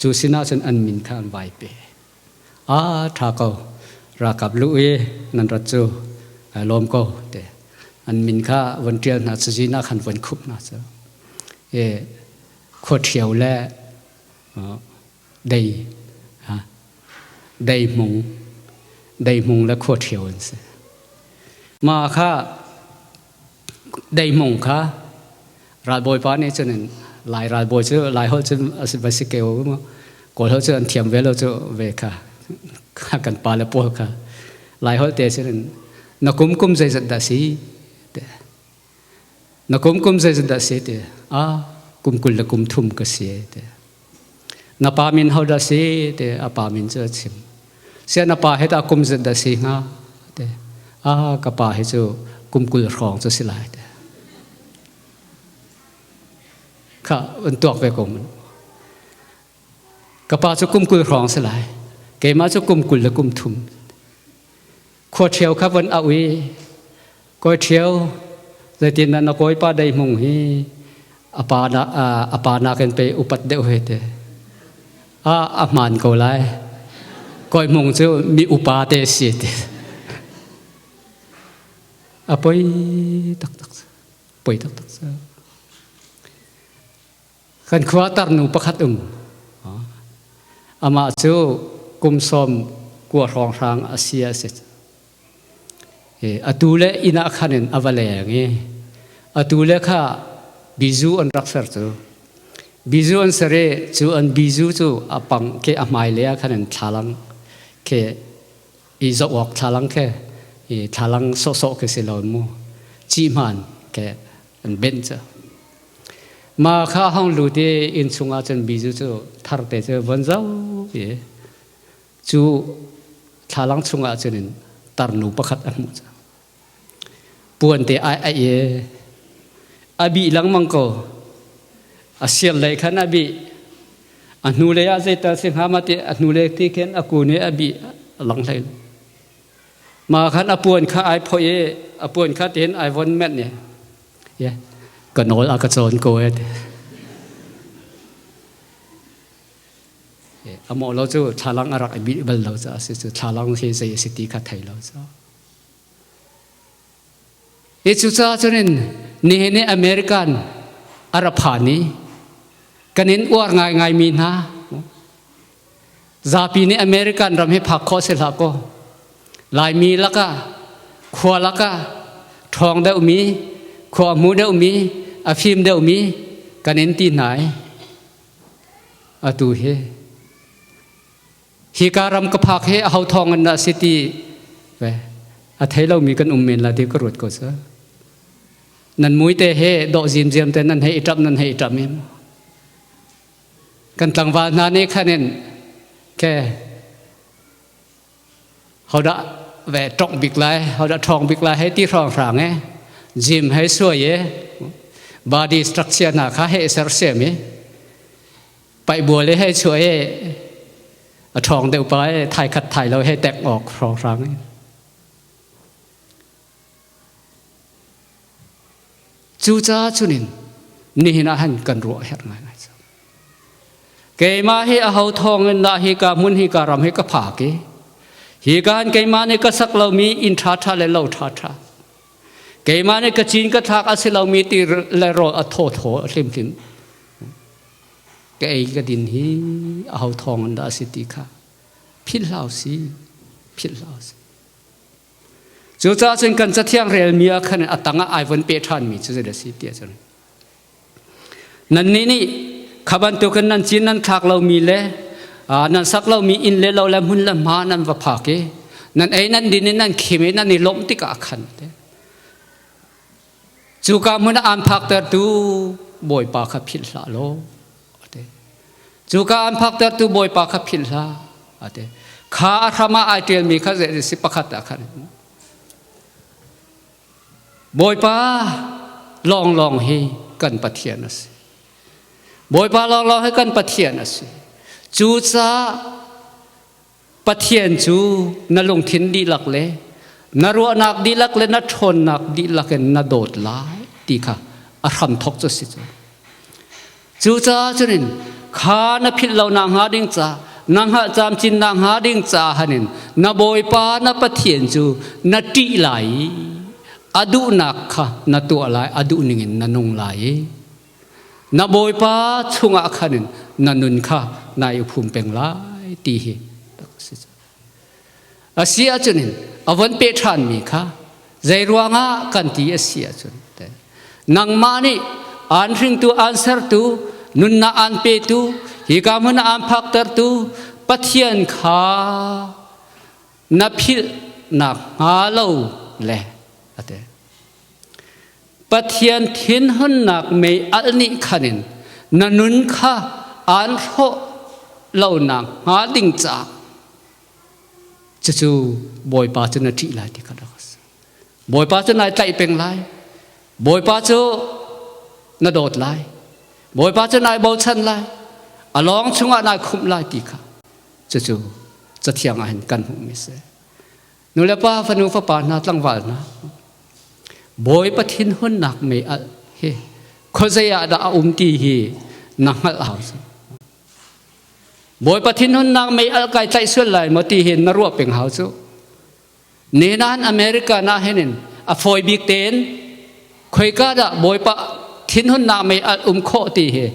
cu sinah cun an min kha an vai pe. A ṭha ko. Ralkap luh i nan rat cu ai lawm ko te. An min kha von ṭial hna cazin ah khan von khup hna cu. E khua ṭhio le Dei ha Dei Hmung Dei Hmung le Khua Ṭhio an si. Mah kha Dei Hmung kha ralbawipa nih cun in Lai ralbawi cu Lai holh cun a si va si keo mu Kawl holh cu an thiam ve lo cu ve kha kan pa le pawl kha Lai holh te cun in na kum kum zeizat dah si te na kum kum zeizat dah si te a kum 20 le kum 30 ka si te na pa min ho dah si te a pa min cu a chim sia na pa he ta kum zat dah si hnga te a ka pa hi cu kum 20 hrawng cu si lai te kha an tuak ve ko mun ka pa cu kum 20 hrawng si lai keimah cu kum 20 le kum 30 khua ṭhio kha von auh i kawi ṭhio zeitin na kawipa dei hmung hi a pa na a pa nakin pe upat deuh he te a a hmaan ko lai kawi hmung cu mi upa te si te a poi taktak poi taktak Kan khua tarnu pakhat um. Amah cu kum 19 hrawnghrang a si a si. Atu le inn ah khan in a va leng i atu le kha bizu an rak ser cu. Bizu an ser i cu an bizu cu a pang ke a hmai le ah khan in thlalang ke i zoh awk thlalang ke i thlalang sawhsawh ke si lo mu ci hman ke an benh cu. Ma kha hong lut i inn chungah cun bizu cu tharte cu von zau i cu thlalang chungah cun in tarnu pakhat a hmuh cang. Puan te ai ai i a bih lengmang ko. A sial lei khan a bih. A hnu lei ah zeital si hnga ma ti a hnu lei ti khin a kun i a bih a lang hlei. Ma khan a puan kha ai phoih i a puan kha tin ai von menh i ye ka nawl a ka cawn ko e a mawh lo cu thlalang a rak i bih bal lo caah si cu thlalang hi zei a si ti kha thei lo cu i cucaah cun in nihin i American a ra phan i kan in uar ngaingai mi hna Zapi nih American ram hi phak khawh si hlah kaw Laimi lakah khua lakah ṭhawng deuhmi khua hmu deuhmi a fim deuhmi kan in ti hna i atu hi hika ram ka phak hi aho thawng in dah si ti ve a thei lomi kan um men la ti ka ruat ko sa nan mui te he dawh zimziam te nan hei i ṭap nan hei i ṭap em Kan tlangval hna nih khan in ke hodah ve ṭong bik lai, hodah ṭhawng bik lai hei ti hrawnghrang e, gym hei suai e, body structure hna kha hei sersiam i, paihbual i hei chuah i, a ṭhawng deuh pa e, thai khat thai lo hei tek awk hrawnghrang e. Cucaah cunin nihin ah han kan ruah herh ngaingai cang. Keimah hi aho thawng in dah hi ka hmun hi ka ram hi ka phak i hi ka han keimah nih ka sak lomi inn ṭha ṭha le lo ṭha ṭha keimah nih ka cin ka thlak a si lomi ti le rawl a thaw thaw a hlim hlim ka ei ka din hi aho thawng in dah a si ti kha philh hlah si philh hlah si Cucaah cun kan cathiang relmi ah khan a tangah ai von pe ṭhanmi cu zei a si ti ahcun nannih nih kha bantukin nan cin nan thlak lomi le nan sak lomi inn le lo le hmun le hma nan va phak i nan ei nan din i nan khim i nan i lawmh tikah khan cuka hmun ah aan phaktertu Bawipa kha philh hlah law ate cuka an phaktertu Bawipa kha philh hlah ate kha a hram ah ai ṭialmi kha zei si pakhat ah khan Bawipa lawnglawng hi kan Pathian a si Bawipa lawnglawng hi kan Pathian a si cucaah Pathian cu na lungthin dihlak le na ruahnak dihlak le na ṭhawnnak dihlak in na dawt lai ti kha a hramthawk cu si cu. Cucaah cunin kha na philh lo nak hnga ding ca na hngalh camcin nak hnga ding ca hanin na Bawipa na Pathian cu na ṭih lai i a duhnak kha na tuah lai a duh ningin na nung lai i na Bawipa chungah khanin na nun kha nai phum peng lai ti hi a si ahcun in a von pe ṭhan mi kha zei ruangah kan ti a si ahcun nangmah nih aan hringtu aan sertu nunnak aan petu hika hmun aan phaktertu Pathian kha na philh nak hnga lo le ate Pathian thinhunnak mei alh nih khan in na nun kha aan hrawh lo nak hnga ding caah cucu Bawipa cu na ṭih lai ti kha rak a si. Bawipa cu nai tlaih peng lai. Bawipa cu na dawt lai. Bawipa cu nai bochan lai. A lawng chungah nai khumh lai ti kha cucu cathiang ah hin kan hmuhmi si. Nulepa fanu fapa hna tlangval hna Bawipa thinhunnak mei alh hi khuazei ah dah a um ti hi na hngalh hau si. Bawipa thinhunnak mei alh kai tlaih sual lai maw ti hi na ruah peng hau cu. Nenan America na hin in a fawi bik tein khoika dah Bawipa thinhunnak mei alh um khawh ti hi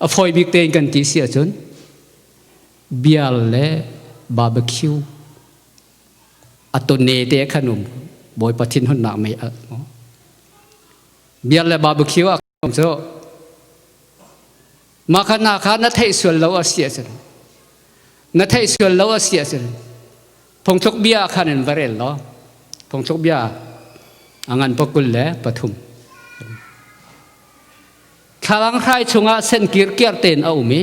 a fawi bik tein kan ti si ahcun beer le barbecue a tone te khan um Bawipa thinhunnak mei alh beer le barbecue a um cu mah kha na kha na theih sual lo a si ahcun na theih sual lo a si ahcun phungthluk bia khan in va rel law phungthluk bia a ngan pakul le pathum Thlalang hrai chungah sen kirkiar tein a um i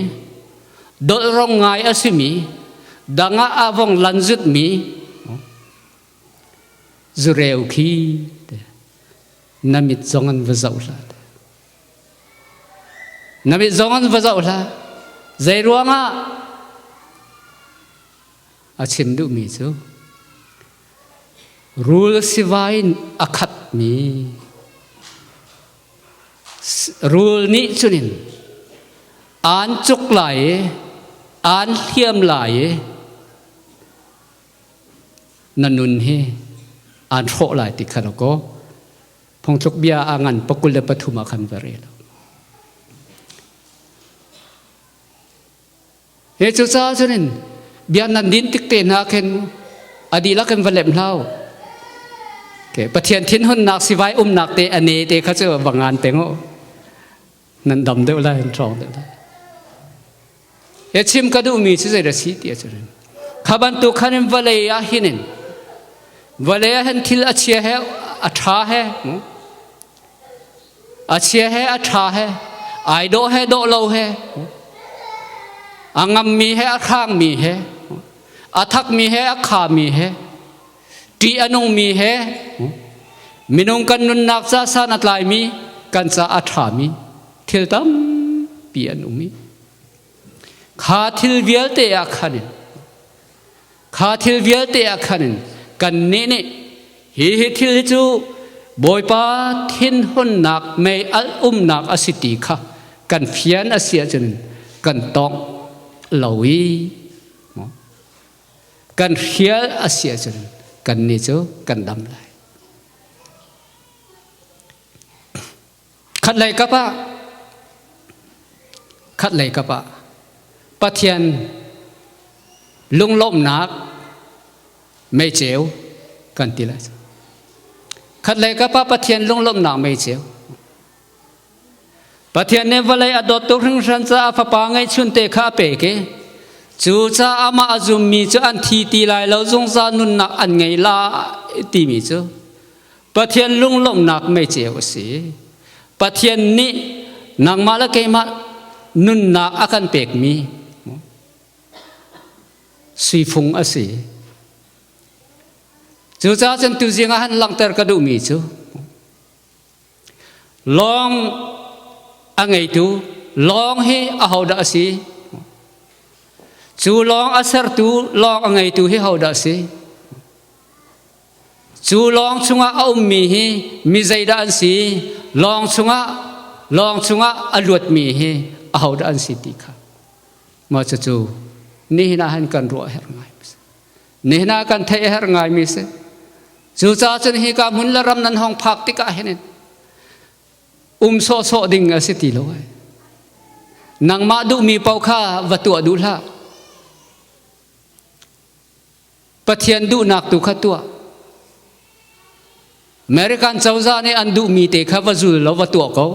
dolh rong ngai a simi dang ah a vong lan zutmi zureu khi na mit zong an va zoh hlah. Na mit zong an va zoh hlah. Zei ruangah a chim duhmi cu rul sivai in a khatmi rul nih cunin aan cuk lai i aan hliam lai i na nun hi aan hrawh lai ti kha kaw phungthluk bia a ngan pakul le pathum ah khan va rel. He cucaah cun in bia nan din tik te hna khin a dihlak in va lem hlau. Okay. Pathian thinhunnak sivai umnak te a ne te kha cu va ngan peng u. Nan dam deuh lai, nan ṭhawng deuh lai. He chim ka duhmi cu zei dah si ti a cun. Kha bantuk khan in vawlei ah hin in vawlei ah hin thil a chia he a ṭha he A chia he a ṭha he, ai dawh he dawh lo he, a ngammi he a hrangmi he, a thakmi he a khami he, ṭih a nungmi he, minung kan nunnak ca san a tlaimi, kan ca a ṭhami thil tampi an um i kha thil vialte ah khan in Kha thil vialte ah khan kannih nih hi hi thil hi cu Bawipa thinhunnak mei alh umnak a si ti kha kan fian a si ahcun kan tawngh lo i kan hrial a si ahcun kannih cu kan dam lai. Khatlei kap ah khatlei kap ah Pathian lunglawmhnak meiceu kan ti lai. Khatlei kap ah Pathian lunglawmhnak meiceu. Pathian nih vawlei a dawt tuk hringhran caah fapa ngeihchun te kha a pek i cu caah amah a zummi cu an thi ti lai lo zungzal nunnak an ngei lai timi cu Pathian lunglawmhnak meiceu a si. Pathian nih nangmah le keimah nunnak a kan pekmi suifung a si. Cucaah cun tuzing ah han langhter ka duhmi cu lawng a ngeitu lawng hi ahodah a si? Cu lawng a sertu lawng a ngeitu hi hodah a si? Cu lawng chungah a ummi hi mi zeidah an si? Lawng chungah lawng chungah a luatmi hi ahodah an si ti kha. Mah cucu nihin ah han kan ruah herh ngai mi si. Nihin ah kan theih herh ngai mi si. Cucaah cun hi ka hmun le ram nan hong phak tikah hin um sawhsawh ding a si ti lo ai. Nangmah duhmi paoh kha va tuah duh hlah. Pathian duhnak tu kha tuah. American cozah nih an duhmi te kha va zul lo va tuah ko.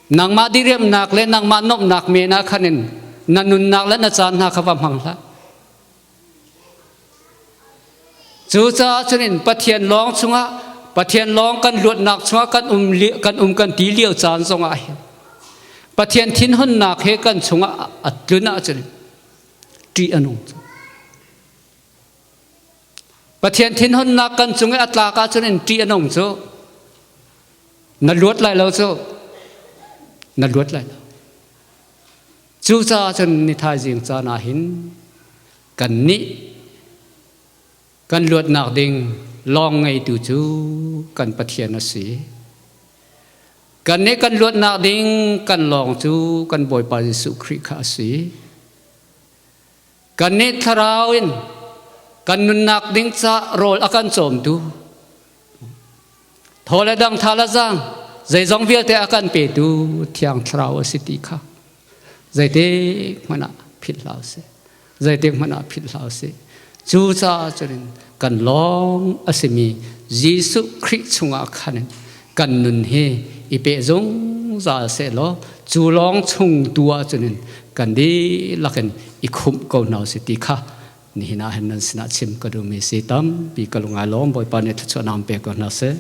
Nangmah diriamnak le nangmah nomhnak men ah khan in na nunnak le na caan hna kha va hmang hlah. Cucaah cun in Pathian lawng chungah Pathian lawng kan luatnak chungah kan um kan um kan ti lio caan zongah hin Pathian thinhunnak he kan chungah a tlun ahcun ṭih a nung. Pathian thinhunnak kan cung i a tlak ahcun in ṭih a nung cu na luat lai lo cu na luat lai lo. Cucaah cun ni thaizing caan ah hin kannih kan luatnak ding lawng ngeitu cu kan Pathian a si. Kannih kan luatnak ding kan lawng cu kan Bawipa Jesuh Khrih kha a si. Kannih thlarau in kan nunnak ding ca rawl a kan cawmtu thaw le dang tha le zaang zeizong vialte a kan petu thiang thlarau a si ti kha zeitik hmanh ah philh hlah usih zeitik hmanh ah philh hlah usih. Cucaah cun kan lawng a simi Jesuh Khrih chungah khan kan nun hi i peh zungzal sehlaw cu lawng chung tu ah cun kan dihlak in i khumh ko hna usih ti kha nihin ah hin nan sinah chim ka duhmi si. Tampi ka lungai lawm. Bawipa nih thluachuahnak pe ko hna seh.